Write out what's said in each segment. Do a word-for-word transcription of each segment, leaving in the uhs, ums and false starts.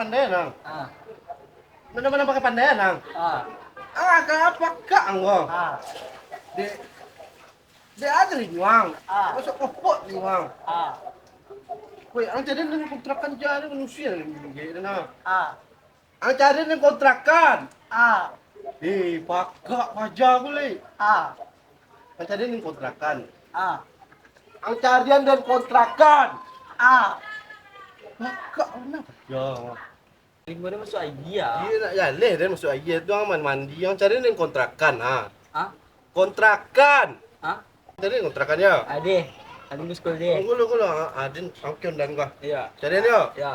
Pandai, Nang. Ah. Mana-mana pakai pandai, Nang. Ah. Ah, ka apa kak anggo? Ah. Dek, dek ada rinyuang. Ah. Masuk kopok rinyuang. Ah. Weh, ang cari ni kontrakan ja ni manusia ni, Nang. Ah. Ang cari ni kontrakan. Ah. Eh, pakak paja ku, Lek. Ah. Ang cari ni kontrakan. Ah. Ang carian den kontrakan. Ah. Pakak mana paja. Limo den masuk aia. Iya, nak jaleh den masuk aia tu, ang mandi, ang cari ni kontrakan, ha. Hah? Kontrakan. Hah? Cari kontrakan, yo. Ade, ade muskul deh. Tunggu lu, tunggu lu. Ha, aden, ang kion dan gua. Iya. Cari ni, yo. Iya.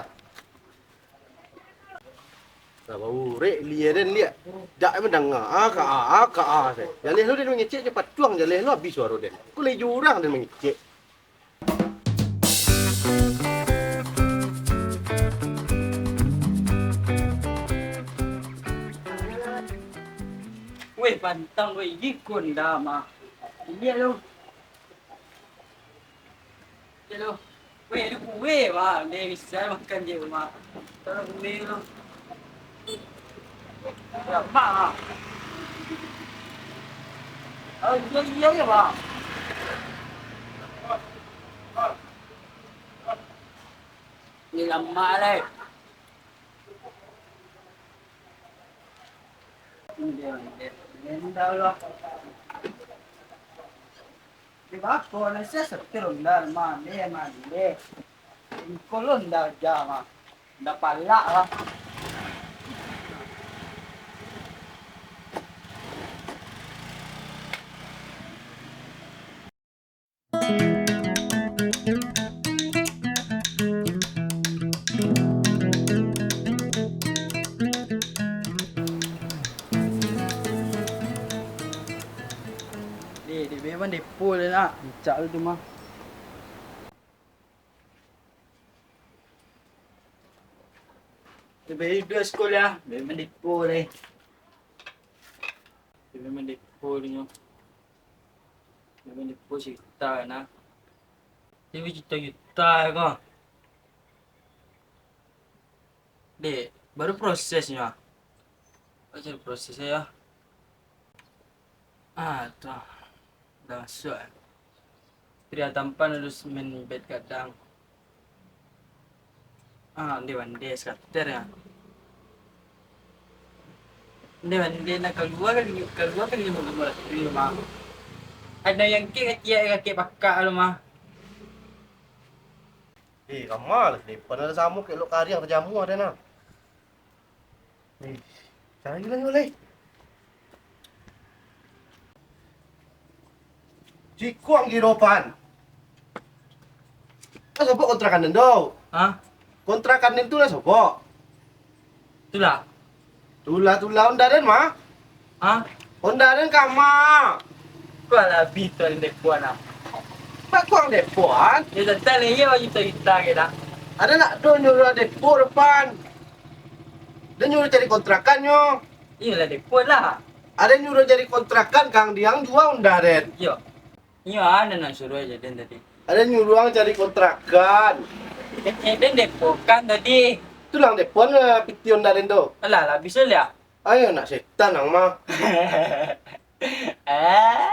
Lah, baurek lia den liak. Jak mandanga, ah, ka, ah, ka, ah, se. Jaleh lu den mangecek je patuang, jaleh lu habis suaro den. Ku lai jurang den mangecek. Weh, pantang weh, ikun dah mah. Liak lu. Liak lu. Weh, lu kue, wah, ni bisa makan je, mah. Tolong kue lu. Lamak ah. Oh, iya, iya, iya, Bang. Ni lamak lai. Dia, dia, dia dah lah. Di bako nasi setir onda mande mande. Ingko lo nda ja mah. Nda palak lah. Dek, dek, memang depo le nak. Rancak lu tu mah. Tapi duo sekolah, memang depo le. Memang depo le nyo. Memang depo cerita nah. Tapi cerita-cerita ko. Dek, baru prosesnyo. Baru prosesnyo yo. Ah, tu. Dah masuk, eh. Pria tampan harus main bed gadang. Ah, onde-onde sakater, ya. Onde-onde nak kalua kan, kalua kan limo belas ribu, mah. Ado yang kek kacik, kacik pakak lo, mah. Eh, ramah lah, depan ado samo, kek lok kariang tajamua ado, nah. Eh, cari lagi, boleh. Cikuang Giropan. Lah sobok kontrakan den tu. Hah? Kontrakan den tu lah sobok. Tulah. Tulah, tulah, onda den mah. Hah? Onda den kama. Kau lah abih tu den depoan ah. Mak kuang depoan. Yo, tantang ni, yo, juta-juta ke dah. Ado nak do nyuruah depo depan. Den nyuruah cari kontrakan nyo. Iyolah, depo lah. Ado nyuruah cari kontrakan, kang diang jua onda den. Iyo. Iyo, ado nak suruah aja den tadi. Ado nyuruah cari kontrakan. Eh, eh, den depokan tadi. Tulang depoan lah piti onda den tu. Alah, lah bisa liak. Ayo, nak setan ang mah. Eh.